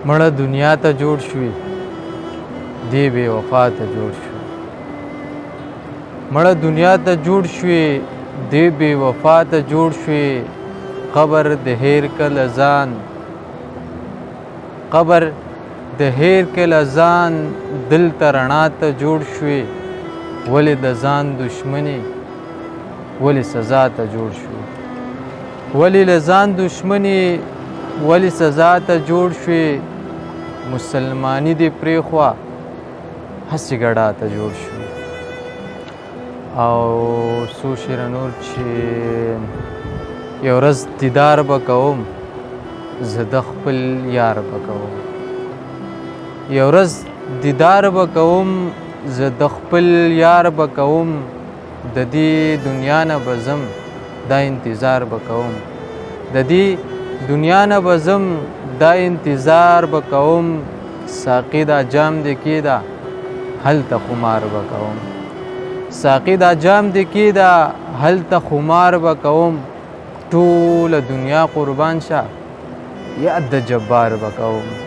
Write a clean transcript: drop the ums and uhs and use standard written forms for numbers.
مړه دنیا ته جوړ شوې، دې بې وفا ته جوړ شوې. مړه دنیا ته جوړ شوې، دې بې وفا ته جوړ شوې. قبر د هیر کله ځان، قبر د هیر کله ځان، دلته رڼا ته جوړ شوې. ولې د ځان دشمنې، ولې سزا ته جوړ شوې؟ ولې له ځان دشمنې، ولې سزا ته جوړ شوې؟ مسلمانی دې پرېښوه، هسې ګډا ته جوړ شوې. او څو شعره نور چې یو ورځ دیدار به کوم، زه د خپل یار به کوم. یو ورځ دیدار به کوم، زه د خپل یار به کوم. د دې دنیا نه به ځم، دا انتظار به کوم. د دې دنیا نه به ځم، دا انتظار به کوم. ساقي دا جام دې کېده، هلته خمار به کوم. ساقي دا جام دې کېده، هلته خمار به کوم. ټوله دنیا قربان شه، یاد د جبار به کوم.